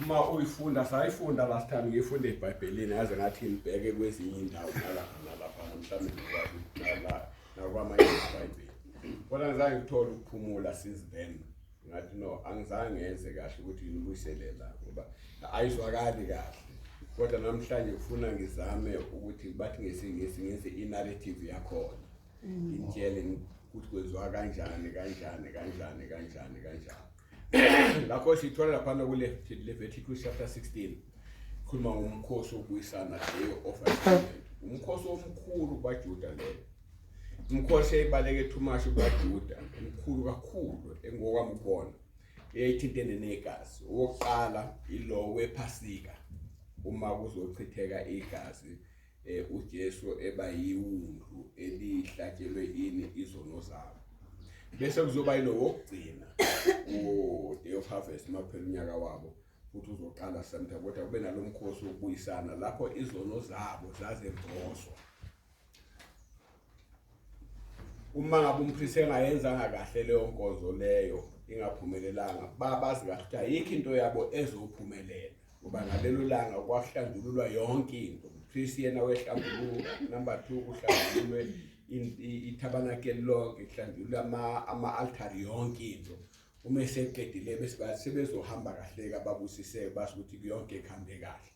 Uma uyifunda, sayifunda last time, ngiyifunde eBhayibhelini, yaze ngathi ngibheke kwezinye indawo nalapha nalapha, mhlawumbe ngikwazi nala nakwamanye amaBhayibheli, kodwa ngizange ngithole ukuphumula since then. Ngathi no, angizange ngenze kahle ukuthi ngibuyisele la ngoba ayizwakali kahle, kodwa namhlanje kufuna ngizame ukuthi bathi ngesiNgisi ngenze i-narrative yakhona, ngitshele ukuthi kwenziwa kanjani kanjani kanjani kanjani kanjani. Ngakho sithola laphana kule Leviticus chapter 16, khuluma ngomkhosi wokubuyisana, Day of Atonement, umkhosi omkhulu kubaJuda leyo. Umkhosi eyibaleke too much kubaJuda, omkhulu kakhulu engokwami ukubona, eyayithintene negazi. Owokuqala ilo wePhasika, uma kuzochitheka igazi, uJesu eba yiwundlu elihlatshelwe ini izono zabo. Bese kuzoba yilo wokugcina, o Day of Harvest, makuphela unyaka wabo futhi uzoqala sometime, kodwa kube nalomkhosi wokubuyisana lapho izono zabo zazembozwa. Uma ngabe umpristi engayenzanga kahle leyo nkonzo leyo, ingaphumelelanga, babazi kahle ukuthi ayikho into yabo ezophumelela, ngoba ngalelo langa kwahlanjululwa yonke into. Umpristi yena wehlambuluka, number 2 kuhlanjululwe ithabanakeli lonke, kuhlanjululwe ama-altari, yonke into. Uma eseqedile bese sebezohamba kahle-ke, ababusiseke, bazi ukuthi yonke kuhambe kahle.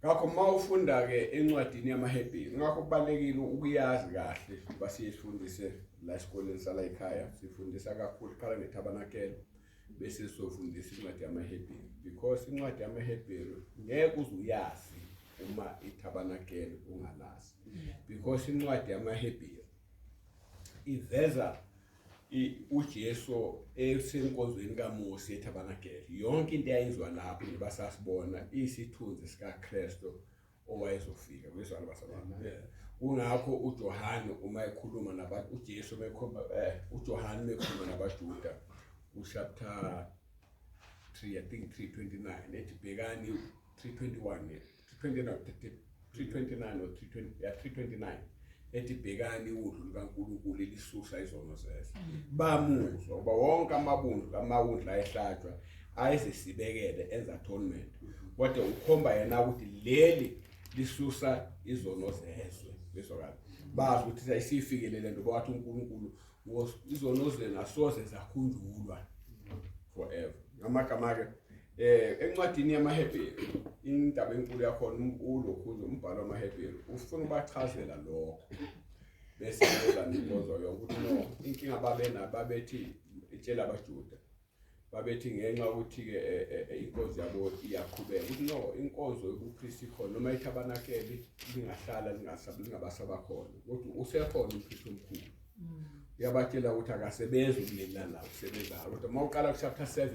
Ngakho uma ufunda-ke encwadini yamaHebheru, ngakho kubalulekile ukuyazi kahle, ngoba siyifundise la esikoleni sala ekhaya, sifundisa kakhulu, qala ngethabanakele bese sizofundisa incwadi yamaHebheru, because incwadi yamaHebheru ngeke uze uyazi uma ithabanakele ungalazi, because incwadi yamaHebheru iveza uJesu esenkonzweni kaMose ethabanakele. Yonke into eyayenziwa lapho, njengoba sasibona, isithunzi sikaKristu owayezofika kwizwana basalwane. Kungakho uJohane uma ekhuluma nabantu, uJesu mekhomba uJohane mekhuluma nabaJuda ku-chapter 3, I think 3:29, ethi bhekani, 3:21, 329, 329 or 320, yeah, 3:29, ethi bhekani iwundlu likaNkulunkulu elisusa izono zezwe. Bamuzwa ngoba wonke amabundlu amawundlu ayehlatshwa ayezesibekele enza atonement, kodwa ukhomba yena ukuthi leli lisusa izono zezwe. Bezwakala bazi ukuthi ayisifikele lento, bathi uNkulunkulu izono zenu asoze zakhunjulwa forever. Ngamagama ke, encwadini yamaHebheru indaba enkulu yakhona ulokhu nje umbhalo wamaHebheru ufuna ubachazela lokho, bese beza nenkonzo yonke ukuthi no, inkinga babe babethi itshela abaJuda, babethi ngenxa ukuthi-ke inkonzo yabo iyaqhubeka, ukuthi no, inkonzo yobupristi ikhona noma ithabanakeli lingahlala lingabasaba khona, kodwa usekhona umpristi omkhulu. Uyabatshela ukuthi akasebenzi ukulela la, usebenzayo. Kodwa uma uqala ku-chapter 7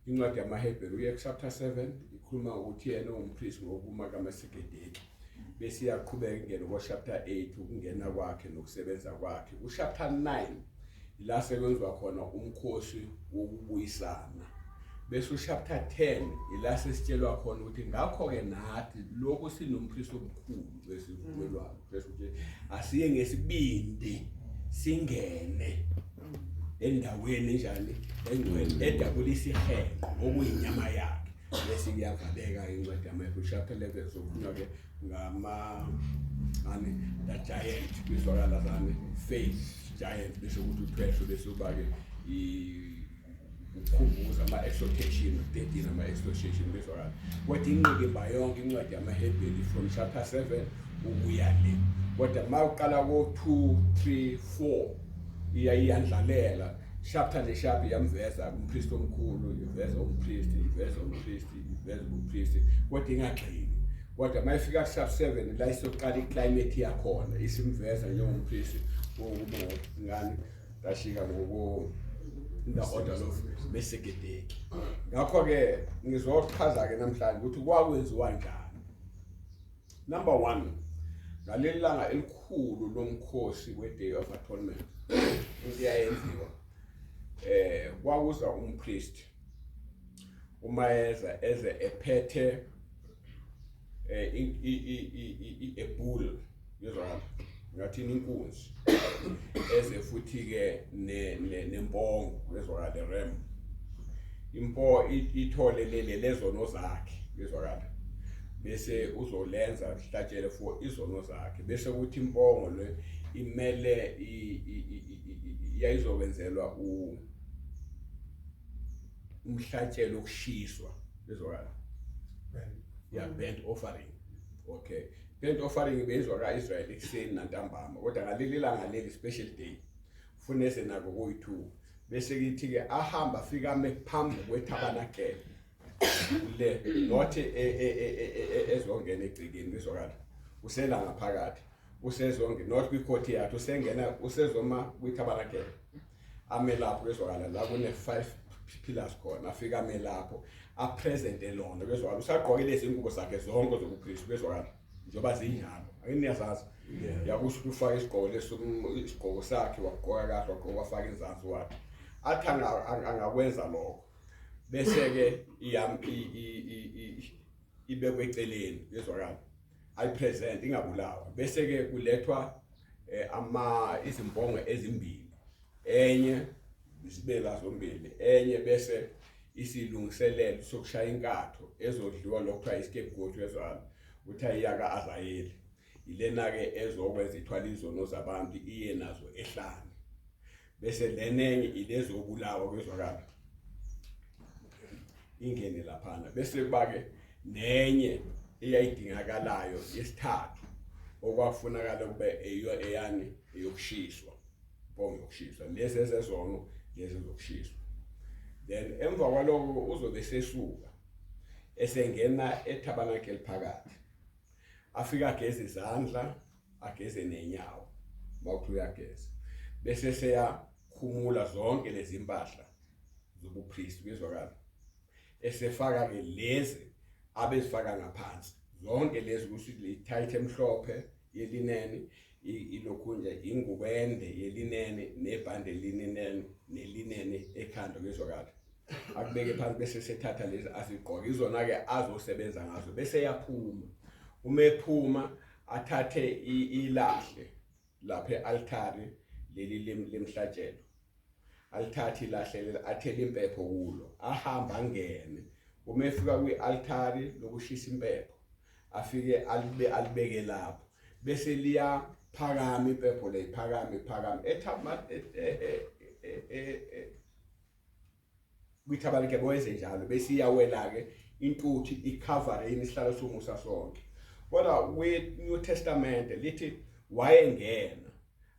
incwadi yamaHebheru, uye ku-chapter 7, ikhuluma ngokuthi yena ungumpristi ngokuma kaMesigedeki, bese iyaqhubeka ingene ko-chapter 8, ukungena kwakhe nokusebenza kwakhe. Ku-chapter 9 la sekwenziwa khona umkhosi wokubuyisana, bese u-chapter 10 ila sesitshelwa khona ukuthi ngakho-ke nathi lokhu sinompristi omkhulu wesivumelwano, bese ukuthi asiye ngesibindi singene endaweni enjani engcwele edabula isihenqo okuyinyama yakhe. Bese kuyavaleka incwadi yamaHebheru chapter 11, sokukhulunywa-ke ngama ani the giant, kuzwakala zani faith giant, bese ukuthi uthwehlo, bese uba-ke ukukhumbuza ama-exhortation 13, ama-exhortation bezwakala. Kodwa inqikimba yonke incwadi yamaHebheru from chapter 7 ukuya le, kodwa uma uqala ko-2 3 4 iyandlalela chapter ne-chapter, iyamveza umpristi omkhulu, iveza umpristi, iveza umpristi, iveza umpristi, kodwa ingagxili. Kodwa uma ifika ku-chapter 7 la isoqala i-climate yakhona, isimveza njengompristi wokuba ngani ngashika ngoko in the order of Melchizedek. Ngakho-ke ngizochaza-ke namhlanje ukuthi kwakwenziwa njani. Number 1, ngaleli langa elikhulu lomkhosi we-Day of Atonement, into eyayenziwa, kwakuza umpriest. Uma eza, eze ephethe a bull, yezwakala. Ngathini inkunzi eze futhi ke nempongo bezwakala le ram impo ithole lele lezono zakhe bezwakala bese uzolenza hlatshele for izono zakhe bese kuthi impongo le imele yayizokwenzelwa u umhlatshelo okushiswa bezwakala ya burnt offering. Okay, burnt offering beyizwa ka-Israyeli ekuseni nantambama, kodwa ngaleli langa leli special day ufuna eze nako kuyi-two. Bese kithi-ke ahamba afike ame phambi kwethabanakele le, not ezongena egcekeni, bezwakala usela ngaphakathi, usezonge not kwi-court yakhe, usengena usezoma kwithabanakele, ame lapho bezwakala la kune-five pillars khona, afike ame lapho apresente lona, bezwakala usagqoke lezi ngubo zakhe zonke zobuKristu, bezwakala njengoba zinjalo, ake niyazazi, yakusho ukuthi ufake isigqoko leso, isigqoko sakhe wagqoka kahle, wagqoka wafaka inzansi wakhe, athi angakwenza lokho bese-ke ibekwe eceleni, bezwakala ayipresent ingabulawa, bese-ke kulethwa ama izimpongo ezimbili, enye zibe la zombili, enye bese isilungiselelo sokushaya inkatho ezodliwa, lokho kuthiwa i-scapegoat, wezwakala ukuthi ayiyaka Azayeli ilena-ke ezokwenza ithwala izono zabantu iye nazo ehlane, bese lenenye ilezobulawa, kwezwakala ingene laphana, bese kuba-ke nenye eyayidingakalayo yesithathu okwafunakala kube eyani, eyokushiswa, impongo yokushiswa, lezi ezezono, lezi ezokushiswa. Then emva kwaloko uzobe sesuka esengena ethabanakeli phakathi, afike ageze izandla, ageze nenyawo, mawuthi uyageza bese seyakhumula zonke lezi mpahla zobupriest, kuyezwakala, esefaka ke lezi abezifaka ngaphansi zonke lezi, kusho le tight emhlophe yelineni, ilokhu nje ingubo ende yelineni, nebhande elineni, nelineni ekhanda, kuyezwakala, akubeke phansi bese sethatha lezi azigqoke, izona ke azosebenza ngazo, bese yaphuma. Uma ephuma athathe ilahle lapha e-altari leli lemhlatshelo, alithathe ilahle leli, athele impepho kulo, ahamba angene. Uma efika kwi-altari lokushisa impepho, afike alibe alibeke lapho, bese liyaphakama impepho le, iphakama iphakama kwithabanike boyenze njalo, bese iyawela-ke intuthu i-cover isihlalo somusa sonke. Kodwa kwi-New Testament lithi wayengena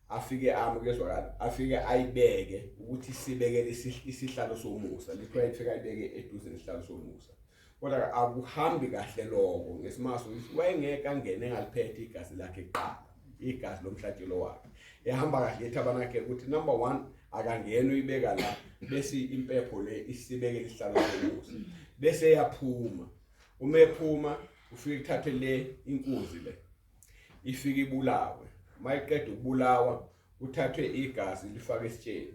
afike ami, kuyezwakala, afike ayibeke ukuthi sibekele isihlalo somusa, lithi wayefika ayibeke eduze nesihlalo somusa. Kodwa akuhambi kahle lokho ngesimaso ukuthi wayengeke angene engaliphethe igazi lakhe kuqala, igazi lomhlatshelo wakhe. Ehamba kahle ethabanakele ukuthi number 1 akangena, uyibeka la, bese impepho le isibekele isihlalo somusa, bese yaphuma. Uma ephuma ufike kuthathe le inkunzi le, ifike ibulawe, mayiqeda ukubulawa kuthathwe igazi lifake esitsheni,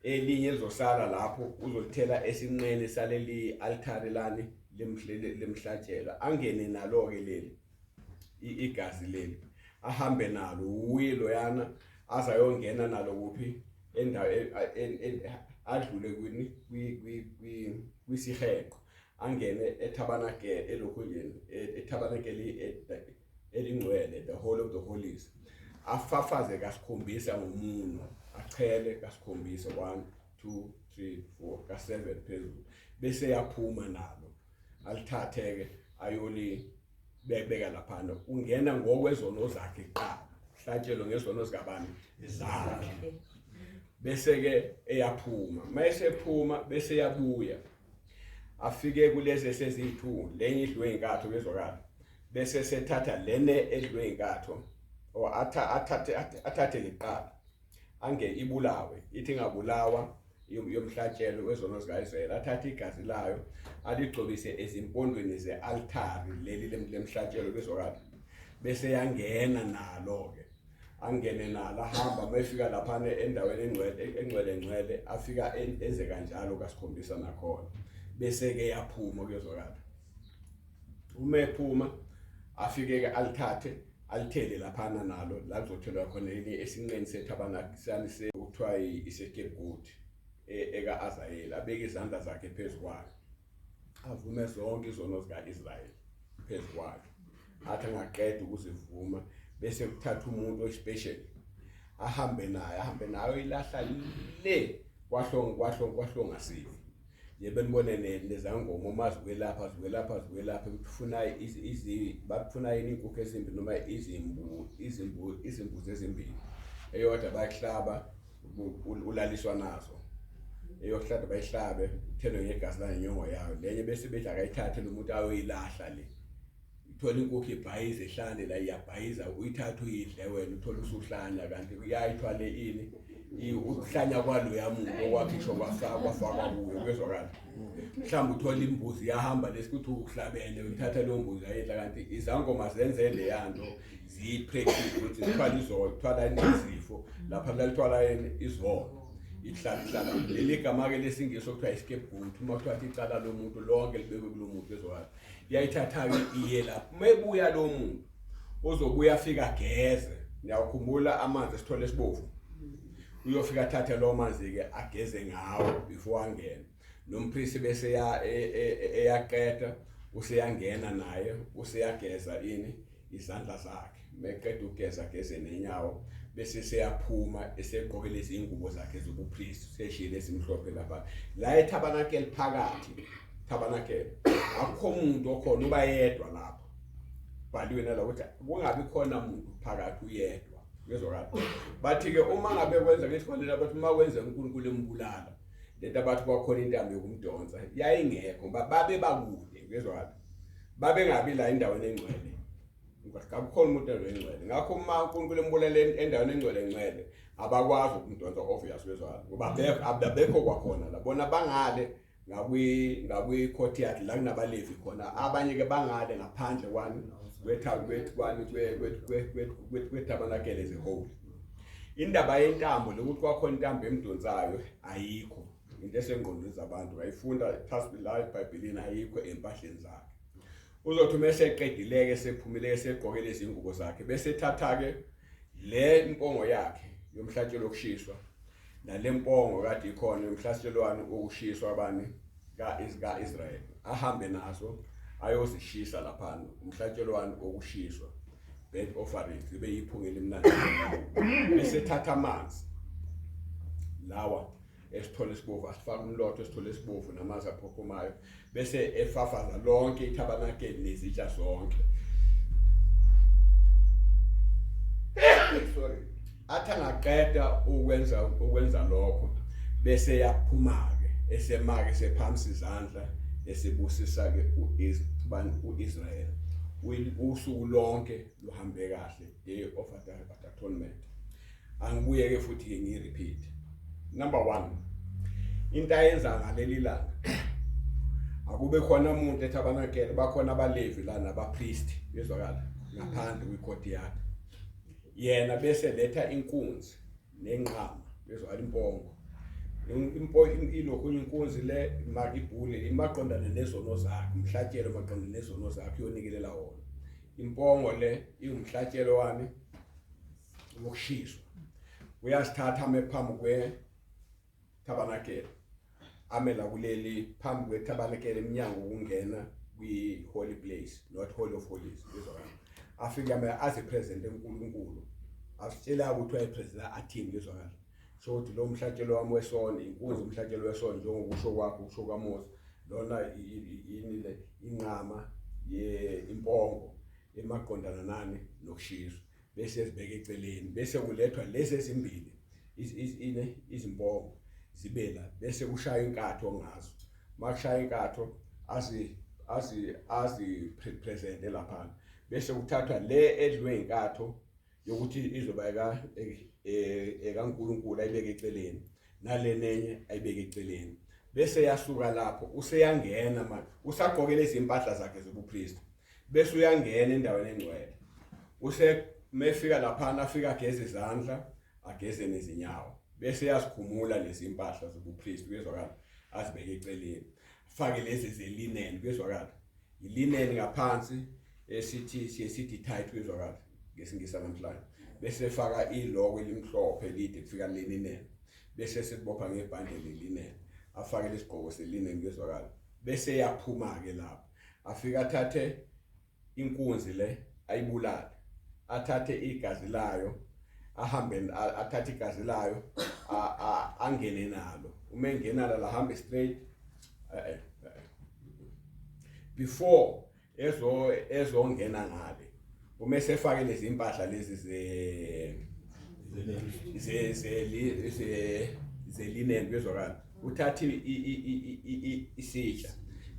elinye lizosala lapho uzolithela esinqeni saleli altare lani lemhlatshelo, angene nalo-ke leli igazi leli, ahambe nalo uye loyana aze ayongena nalo kuphi endawo adlule kwini kwisihenqo, angene ethabanakele elokhunjeni, ethabanakele elingcwele, the Holy of the Holies, afafaze kasikhombisa ngomuno, achele kasikhombisa, 1 2 3 4 ka7 phezulu, bese yaphuma nalo, alithathe-ke ayoli bebeka laphana. Ungena ngokwezono zakhe kuqala, hlatshelwe ngezono zikabani? Zakhe. Bese-ke eyaphuma, mayesephuma bese yabuya, afike kulezi eseziyi-2, lenye idliwe inkatho, bezwakala, bese sethatha lene edliwe inkatho, or athathe liqala ange ibulawe, ithi ingabulawa yomhlatshelo wezono zikaIsrayeli, athathe igazi layo aligcobise ezimpondweni ze-altari leli lemhlatshelo, bezwakala, bese yangena nalo-ke, angene nalo, ahamba, uma efika laphana endaweni engcwele engcwele ngcwele, afika enze kanjalo kasikhombisa nakhona, bese-ke yaphuma, kuyezwakala. Uma ephuma afike-ke alithathe Alithele laphana nalo la kuzothelwa khona leli esinqeni sethabanakisani sekuthiwa ise-scapegoat eka-Azayeli, abeke izandla zakhe phezu kwayo, avume zonke izono zika-Israyeli phezu kwayo. Athi angaqeda ukuzivuma bese kuthatha umuntu oyi-special ahambe naye, ahambe naye uyilahla le kwahlonga kwahlonga kwahlonga sifa. Yebo nibone nezangoma uma zikwelapha zikwelapha zikwelapha ukuthi ufuna bakufuna yini iy'nkukhu ezimbi noma izimbu izimbu izimbuzi ezimbili, eyodwa bayakuhlaba ulaliswa nazo, eyokuhlaba bayihlabe uthelwe ngegazi langenyongo yayo, lenye bese bethi akayithathe lo muntu ayoyilahla le. Uthola inkukhu ibhayiza ehlane la, iyabhayiza, uyithathe uyidle wena, uthole usuhlanya, kanti uyayithwale ini ukuhlanya kwaloya muntu okwakhishwa kwafakwa kwafakwa kuyo, kuyezwakala. Mhlawumbe uthola imbuzi iyahamba lesi kuthi uhlabene, uyithatha leyo mbuzi ayidla, kanti izangoma zenze leya nto ziyi-practice ukuthi zithwala izono, thwala izifo lapha lalithwala yini izono, ihlala ihlala. Leli gama-ke lesingisi okuthiwa i-scapegoat, uma kuthiwa icala lomuntu lonke libekwe kulo muntu, kuyezwakala. Yayithatha-ke iye lapho, uma ebuya lo muntu uzobuya afike ageze, niyawukhumbula amanzi esithole esibovu, uyofika athathe lawo manzi-ke ageze ngawo before angene nompristi, bese eyaqeda useyangena naye useyageza ini izandla zakhe, meqeda ukugeza ageze nenyawo, bese seyaphuma esegqoke lezi ingubo zakhe zobupristi, seshiye lezimhlophe lapha la ethabanakele phakathi. Thabanakele akukho muntu okhona, uba yedwa lapho, bhaliwe nala ukuthi kungabi khona muntu phakathi, uyedwa, kuyezwakala. Bathi-ke uma ngabe kwenza ngesikholela, bathi uma kwenzeka uNkulunkulu embulala, lento abathi kwakhona intambo yokumdonsa yayingekho ngoba babe bakude, kuyezwakala, babengabi la endaweni engcwele, akukhona umuntu endaweni engcwele. Ngakho uma uNkulunkulu embulele endaweni engcwele ngcwele, abakwazi ukumdonsa, obvious, kuyezwakala, ngoba abekho kwakhona la, bona bangale ngakwi-courtyard la kunabalevi khona, abanye-ke bangale ngaphandle kwani kwethabanakele as a whole. Indaba yentambo lokuthi kwakhona intambo emdonsayo ayikho, into esengqondweni zabantu, ayifunda trust la eBhayibhelini, ayikho empahleni zakhe. Uzothi uma eseqedileke sephumile esegqoke lezi ngubo zakhe, bese ethatha-ke le mpongo yakhe yomhlatshelo wokushiswa nale mpongo kade ikhona yomhlatshelo wokushiswa bani ka-Israyeli, ahambe nazo ayozishisa laphana, umhlatshelo wani wokushiswa, burnt offering, zibe yiphunga elimnandi. Bese ethatha amanzi lawa esithole esibovu, asifaka umlotha esithole esibovu namanzi aphophomayo, bese efafaza lonke ithabanakeli nezitsha zonke. Sorry, athi angaqeda ukwenza lokho, bese yaphuma-ke esemake sephamisa izandla esebusisa-ke u-Israyeli, usuku lonke luhambe kahle, Day of Atonement. Angibuye-ke futhi-ke ngiyi-repeat. Number 1, into ayenza ngaleli langa, akube khona umuntu ethabanakele, bakhona abalevi la nabapristi, bezwakala ngaphandle kwi-courtyard, yena bese letha inkunzi nenqama, bezwakala, impongo impo ilokhu inkunzi le makibhule imaqondane nezono zakhe, umhlatshelo maqondane nezono zakhe, uyonikelela wona. Impongo le iwumhlatshelo wami wokushiswa, uyasithatha ame phambi kwe-tabernacle, ame la kuleli phambi kwe-tabernacle eminyango ukungena kwi-holy place, not holy of holies, kuyezwakala. Afike ame azi-present eNkulunkulu, asitshela ukuthi wayepresenta athini, kuyezwakala, so ukuthi lo mhlatshelo wami wesono, inkunzi umhlatshelo wesono njengokusho kwakho, kusho kwaMose, lona yini le inqama ye impongo emaqondana nani nokushiswa, bese zibeka eceleni, bese kulethwa lezi ezimbili izimpongo zibe la, bese kushaya inkatho ngazo. Makushaya inkatho azi azi azi presente lapha, bese kuthathwa le edliwe inkatho yokuthi izoba eka ekaNkulunkulu, ayibeke eceleni, nale nenye ayibeke eceleni, bese yasuka lapho useyangena manje, usagqoke lezi impahla zakhe zobupristi, bese uyangena endaweni engcwele. Use mefika laphana afika ageze izandla, ageze nezinyawo, bese yazikhumula lezi impahla zobupristi, kuyezwakala, azibeke eceleni, afake lezi zelinen, kuyezwakala, ilinen ngaphansi esithi siye sithi tight, kuyezwakala. ngesingisa namhlanje, bese efaka iloko elimhlophe lide kufika lelinene, bese selibopha ngebhande lelinene, afake lesigqoko selinene, kuyezwakala. Bese yaphuma ke lapho, afika athathe inkunzi le ayibulale, athathe igazi layo, ahambe athathe igazi layo angene nalo. Uma engena nalo ahambe straight before ezongena ngale, uma esefake lezi impahla lezi ze ze ze ze zelineni, kuyezwakala, uthatha isitsha,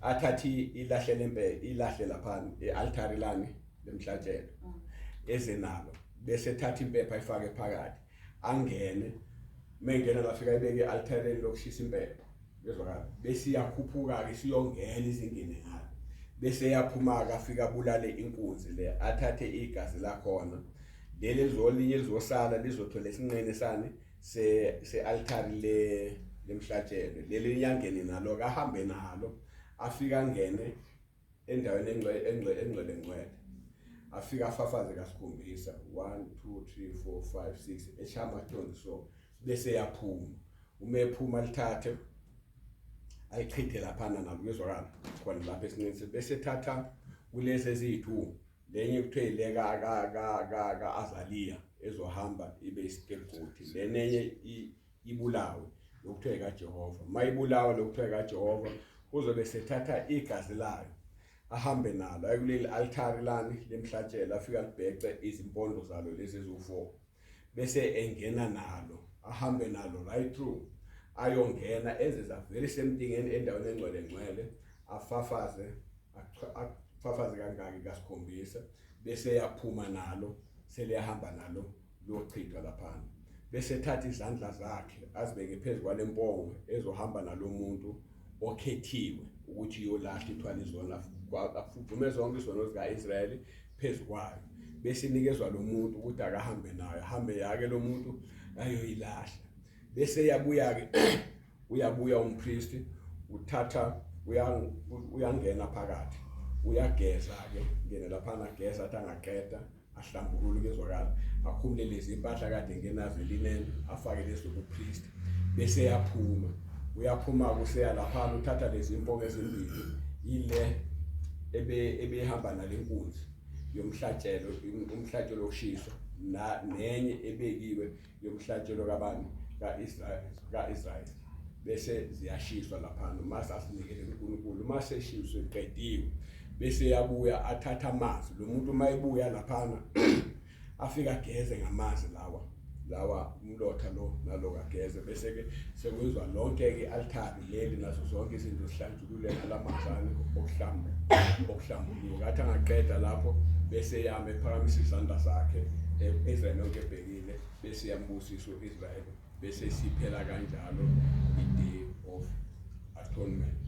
athathe ilahle lempe, ilahle lapha e-altari lani lemhlatshelo eze nalo, bese ethatha impepha ayifake phakathi, angene. Mengena lafika ibeke e-altareni lokushisa impepha, kuyezwakala, bese iyakhuphuka-ke siyongena izingene ngalo, bese yaphuma-ke, afike abulale inkunzi le, athathe igazi lakhona leli lizolinye lizosala lizothola esinqeni sani se-altari le lemhlatshelo. Leli liyangene nalo, kahambe nalo, afike angene endaweni engcwele engcwele engcwele ngcwele, afike afafaze kasikhombisa, 1 2 3 4 5 6, eshaya amathonzi so, bese yaphuma. Uma ephuma lithathe ayichithe laphana nalo, kuyezwakala, khona lapha esinqeni, bese ethatha kulezi eziyi-2, lenye kuthiwe ile ka-Azalia ezohamba ibe i-scapegoat, lenenye ibulawe, lokuthiwa ikaJehova. Uma ibulawa lokuthiwa ikaJehova, uzobe sethatha igazi layo ahambe nalo ayikuleli altari lani lemhlatshelo, afika libhece izimpondo zalo lezi eziwu-4, bese engena nalo, ahambe nalo right through, ayongena enze the very same thing endaweni engcwele ngcwele, afafaze, afafaze kangaki, kasikhombisa, bese yaphuma nalo, seliyahamba nalo liyochithwa laphana, bese ethatha izandla zakhe azibeke phezu kwale mpongo ezohamba nalomuntu okhethiwe ukuthi iyolahla, ithwala izono, avume zonke izono zika-Israyeli phezu kwayo, bese inikezwa lo muntu ukuthi akahambe nayo, ahambe yake lo muntu ayoyilahla. Bese yabuya-ke, uyabuya umpristi, uthatha uyangena phakathi, uyageza-ke, ngene laphana, ageza, athi angaqeda ahlambulule, kuyezwakala, akhumule lezi impahla kade ngenazo elineni, afake lezi zobupristi, bese yaphuma. Uyaphuma kuseya laphana, uthatha lezi impongo ezimbili, yile ebehamba nalenkunzi yomhlatshelo, umhlatshelo wokushiswa, nenye ebekiwe yomhlatshelo kabani, kaIsrael, bese ziyashiswa laphana uma sasinikele kuNkulunkulu. Uma seshiswe qediwe, bese yabuya, athatha amanzi lo muntu. Uma ebuya laphana, afika ageze ngamanzi lawa umlotha lo nalo, kageze, bese ke sekwenziwa lonke ke i-altari leli nazo zonke izinto zihlanjulule ngalamanzana okuhlamba, okuhlambuluka. Athi angaqeda lapho, bese yami ephakamisa izandla zakhe, Israel yonke ebhekile, bese yambusisa uIsrael, bese siphela kanjalo i-Day of Atonement.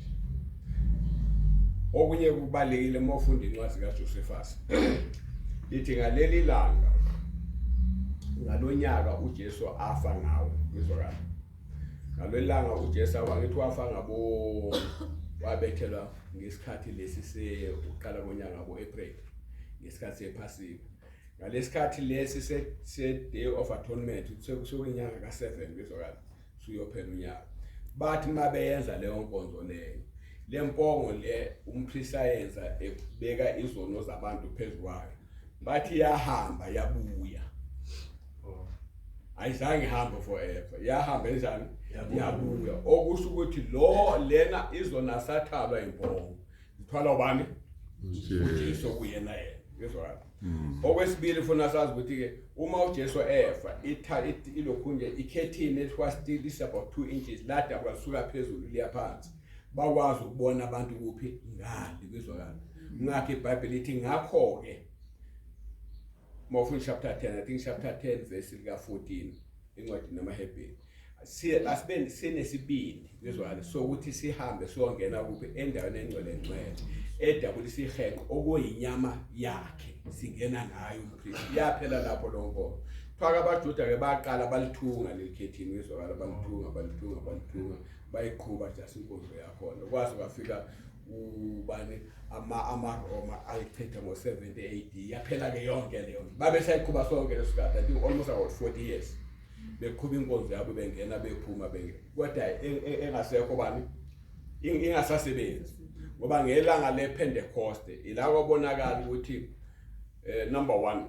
Okunye kubalekile, uma ufunda incwadi kaJosephus, lithi ngaleli langa ngalonyaka uJesu afa ngawo, ngizwakala, ngaleli langa uJesu afa, ngithi wafa ngabo, wabethelwa ngesikhathi lesi sekuqala konyaka ngabo April, ngesikhathi sephasika, ngalesikhathi lesi se Day of Atonement, sekuyinyanga ka7, ngizwakala, suyophela unyaka. Bathi mabeyenza leyo nkonzo leyo, lempongo le umpriest ayenza ebeka izono zabantu phezukwayo, bathi yahamba yabuya. Ayizange ihambe forever, yahamba enjani? Yabuya. Okusho ukuthi lo lena izona sathalwa impongo, zithwala ubani? UJesu, kuyena yena, ngizwakala. Okwesibili, funa sazi ukuthi ke uma uJesu efa, itha ilokhu nje ikhethini ethiwa still is about 2 inches lada kwasuka phezulu liya phansi, bakwazi ukubona abantu kuphi ngale, kuzwakala. Ngakho iBhayibheli lithi ngakho ke mawufunda chapter 10, I think chapter 10 verse lika 14 encwadini yamaHebheru, asibe sinesibindi, kuzwakala, sokuthi sihambe siyongena kuphi? Endaweni engcwele ngcwele, edabula isihenqo okuyinyama yakhe, singena ngayo umpristi. Yaphela lapho lonko. Kuthiwa abaJuda ke baqala balithunga leli khethini, kuzwakala, balithunga, balithunga, balithunga, bayiqhuba just inkonzo yakhona kwaze kwafika. Ubani, amaRoma ayichitha ngo-70 AD, yaphela-ke yonke leyo nto. Babesayiqhuba sonke leso sikhathi, I think almost about 40 years beqhuba inkonzo yabo, bengena bephuma bengena, kodwa engasekho bani, ingasasebenzi, ngoba ngelanga lePentecost ila kwabonakala ukuthi number 1,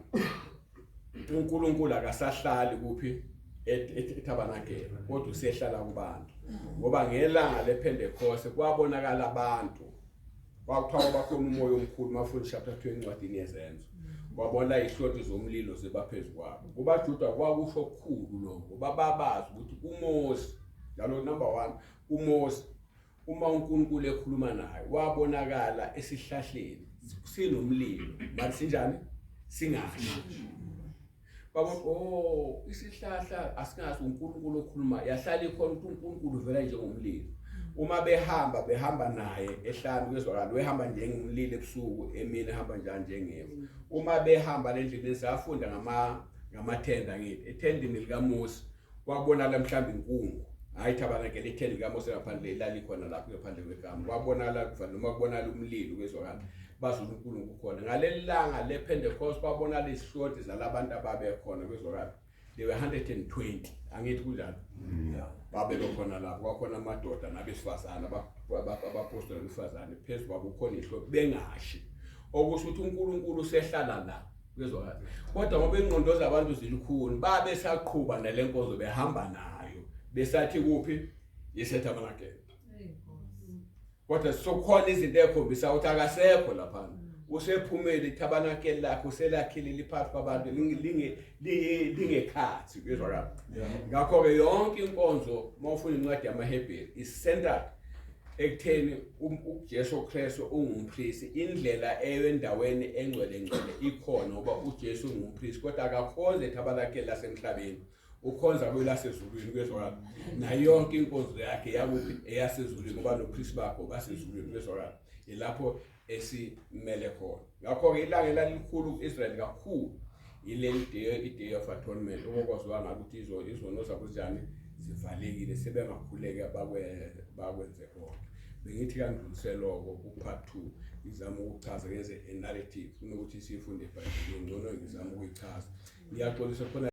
uNkulunkulu akasahlali kuphi, etabernacle, kodwa usehlala kubantu, ngoba ngelanga lePentecost kwabonakala abantu, kwakuthiwa bakhona umoya omkhulu. Mafunda chapter 2 encwadini yeZenzo, kwabona ihloti zomlilo ziba phezu kwabo. KubaJuda kwakusho okukhulu lokho, ngoba babazi ukuthi kuMose njalo, number 1, kuMose uma uNkulunkulu ekhuluma naye wabonakala esihlahleni sinomlilo, manje sinjani? Singashi. Babona, oh, isihlahla asingazi, uNkulunkulu okhuluma, yahlala ikhona ukuthi uNkulunkulu uvela njengomlilo. Uma behamba, behamba naye ehlane, kwezwakala wehamba njengomlilo ebusuku, emini ehamba njani? Njengefu. Uma behamba le ndleleni, safunda ngamathenda, ngithi ethendini likaMose kwabonakala mhlawumbe inkungu, hayi thabanakele, ithende likaMose ngaphandle elalikhona lapho ngaphandle kwegama, kwabonakala kuva noma kubonakala umlilo, kwezwakala bazi ukuthi uNkulunkulu ukhona. Ngaleli langa lePentecost kwabonakala izihloti zalabantu ababekhona, kwezwakala they were 120, angithi kunjalo? Babe bekhona lapho, kwakhona amadoda nabesifazane, abapostoli nabesifazane, phezu kwabo kukhona ihloko, bengashi, okusho ukuthi uNkulunkulu usehlala la, kwezwakala. Kodwa ngoba ingqondo zabantu zilikhuni, babe saqhuba nale nkonzo, behamba nayo, besathi kuphi, yisethabanakele, kodwa sokhona izinto ekhombisa ukuthi akasekho laphana, usephumele ithabanakele lakhe, uselakhile liphakathi kwabantu, lingekhathi, kuyezwakala. Ngakho-ke yonke inkonzo, uma ufuna incwadi yamaHebheru, is centered ekutheni uJesu Kristu ungumpristi. Indlela eyo endaweni engcwele ngcwele ikhona ngoba uJesu ungumpristi, kodwa akakhonze ethabanakele lasemhlabeni, ukhonza kwelasezulwini, kuyezwakala. Nayo yonke inkonzo yakhe yakuphi? Eyasezulwini, ngoba nopristi bakho basezulwini, kuyezwakala. Ilapho esimele khona. Ngakho-ke ilanga elalikhulu ku-Israyeli kakhulu ileli day, i-Day of Atonement, okokwaziwa ngalo ukuthi izono zabo zinjani, zivalekile, sebengakhuleka bakwenze konke. Bengithi kangidluliseloko ku-part 2, ngizama ukuchaza ngenze a narrative kunokuthi siyifunde ebhayibhelini, ngcono ngizama ukuyichaza. Ngiyaxolisa khona.